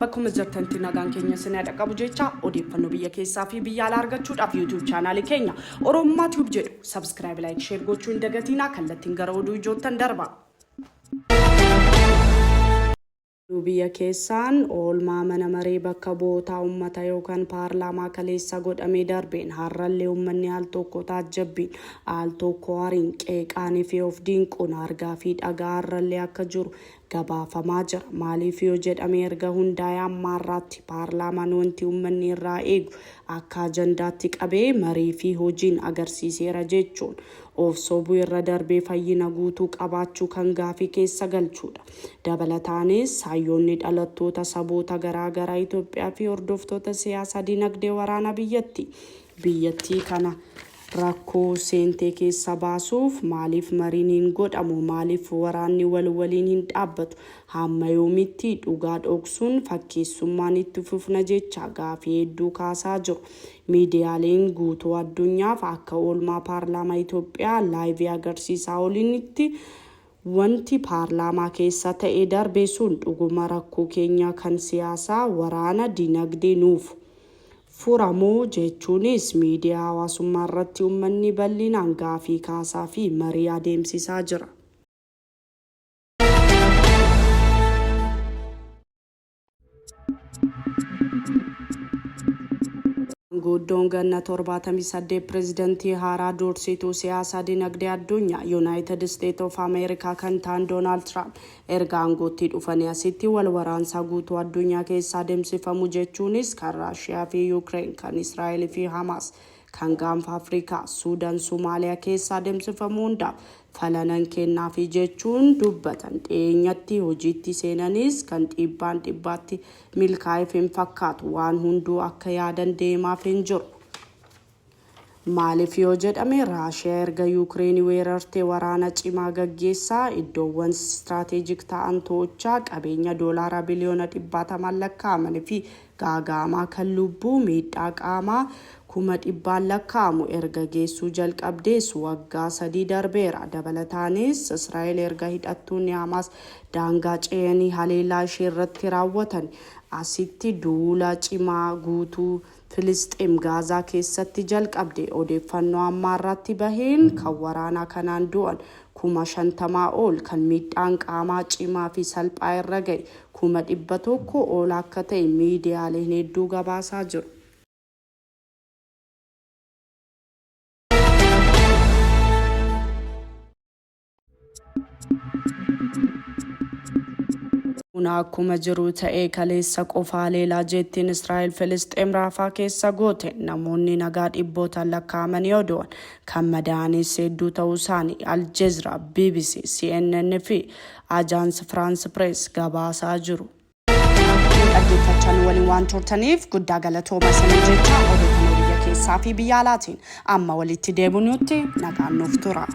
Bakkuma jirtanitti nagaan keenya isin haa dhaqqabu jecha odeeffannoo biyya keessaa fi biyya alaa argachuudhaaf YouTube chaanaalii keenya Oromummaa Tube jedhu subscribe, like, share gochuu hin dagatiinaa kallattiin gara oduu ijoottan darba. Oduu biyya keessaan oolmaa mana maree bakka bu'ootaa ummata yookan paarlaamaa kaleessa godhamee darbeen har'allee ummanni al tokko taajjabbiin, al tokko ariin, qeeqaanii fi of dinquun argaa fi dhaga'aa har'allee akka jiru gabaafamaa jira. Maaliif yoo jedhame erga hundaa'ee amma har'aatti paarlaamaan wanti ummanni irraa eegu akka ajandaatti qabee marii fi hojiin agarsiiseera jechuun of sobuu irra darbee fayyina guutuu qabaachuu kan gaafii keessa galchuudha. Dabalataanis, hayyoonni dhalattoota saboota garaa garaa Itoophiyaa fi hordoftoota siyaasaa dinagdee waraanaa biyyattii biyyattii kana rakkoo seentee keessa baasuuf maaliif mariin hin godhamu, maaliif waraanni wal waliin hin dhaabbatu, hamma yoomitti dhugaa dhoksuun fakkeessummaan itti fufna jechaa gaafii hedduu kaasaa jiru. Miidiyaaleen guutuu addunyaaf akka oolmaa paarlaamaa Itoophiyaa live agarsiisaa oolinitti Wanti paarlaamaa keessa ta'e darbe sun dhuguma rakkoo keenya kan siyaasaa, waraana, dinagdee nuuf fura moo jechuunis miidiyaa hawaasummaa irratti ummanni bal'inaan gaafii kaasaa fi marii adeemsisaa jira. Maanguddoon ganna 78 pirezidantii haaraa dursituu siyaasaa dinagdee addunyaa Yunaayitid Isteet of Ameerikaa kan ta'an Doonaald Tiraamp erga aangootti dhufanii asitti wal waraansaa guutuu addunyaa keessa adeemsifamu jechuunis kan Raashiyaa fi Yukireen, kan Israa'el fi Hamaas, kan Gaanfa Afrikaa, Suudan, Somaaliyaa keessa adeemsifamu hundaaf fala nan kennaafi jechuun dubbatan. Dhiyeenyatti hojiitti seenanis kan dhibbaan dhibbaatti milkaa'eef hin fakkaatu. Waan hunduu akka yaadan deemaaf hin jiru. Maaliif yoo jedhame Raashiyaa erga Yuukireen weerartee waraana cimaa gaggeessaa, iddoowwan istiraateejik ta'an to'ochaa, qabeenya doolaara biliyoona dhibbaatamaan lakkaa'aman fi gaaga'amaa kan lubbuu, miidhaa qaamaa kuma dhibbaan lakkaa'amu erga geessuu jalqabdees waggaa 3 darbeera. Dabalataanis Israa'el erga hidhattoonni Hamaas daangaa ce'anii haleellaa isheerratti raawwatani asitti duula cimaa guutuu Filisxeem Gaazaa keessatti jalqabde. Odeeffannoo amma har'aatti baheen kan waraanaa kanaan du'an 50,000 ol, kan miidhaan qaamaa cimaa fi salphaa irra gahe 100,000 ol akka ta'e miidiyaaleen hedduu gabaasaa jiru. Kun akkuma jiru ta'ee kaleessa qofa haleelaa jeettiin Israa'el Filisxeem Raafaa keessa goote namoonni nagaa dhibbootaan lakkaa'aman yoo du'an kan madaa'anis hedduu ta'uu isaanii Al Jezra, bbc, CNN fi Ajaans Firaans Pirees gabaasaa jiru. Dhaggeeffachaa nu waliin waan turtaniif guddaa galatooma isiniin jecha odeeffannoo biyya keessaa fi biyya alaatiin amma walitti deebinutti nagaan nuuf tura.